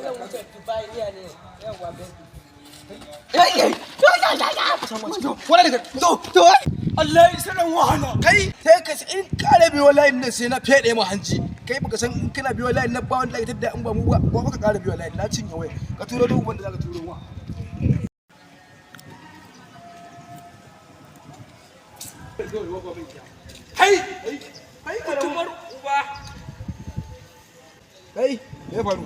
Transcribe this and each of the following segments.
Zan wuce Dubai iya ne. Yawwa baby. Wala daga to Allah ya sanan wahala. Kai sai ka in kare biyo layin nan sai na fede ma hanci. Kai baka san in kana biyo layin nan ba wanda zaka tadda in ba mu ba, ko baka kare biyo layin na cinye waya. Ka turo duk wanda zaka turo ma. Kai kai, kutumar uba. Kai, me ya faru?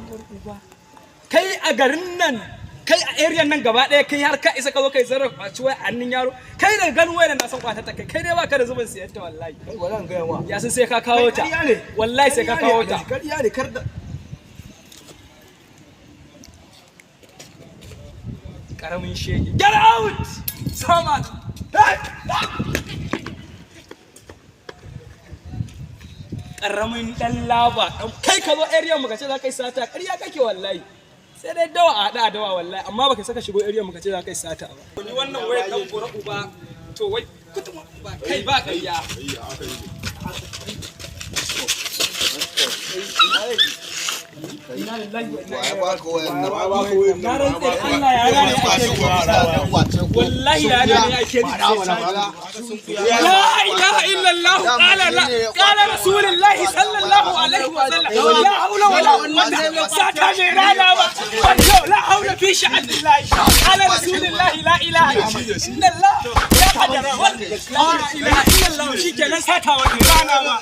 Kai a garin nan, kai a area nan gaba ɗaya, kai har ka isa ka zo kai sarrafa kwaci waya hannun yaro? Kai daga ganin wayar na san kwata ta kai, kai dai baka da zubin siyan ta wallahi. Kai, wala in gaya ma. Ya san sai ka kawo ta. Kai, ƙarya ne. Wallahi sai ka kawo ta. Ƙarya ne, kar da Karamin shege, get out sama. Karamin dan laba dan kai, ka zo area mu ka ce za ka yi sata, ƙarya kake wallahi. Sai dai dawa a haɗa dawa wallahi, amma baka saka shigo area mu ka ce za ka yi sata ba. Ni wannan waya dan gora uba to wai kutuma ba kai ba ƙarya. Na rantse da Allah ya gane ake, wallahi ya gane ake. لا إله إلا الله، قال لا قال رسول الله صلى الله عليه وسلم لا حول ولا قوة ساتا ميرانا لا حول في شأن الله، قال رسول الله لا إله إلا الله يا قدر لا إله إلا الله شيكنا ساتا وترانا.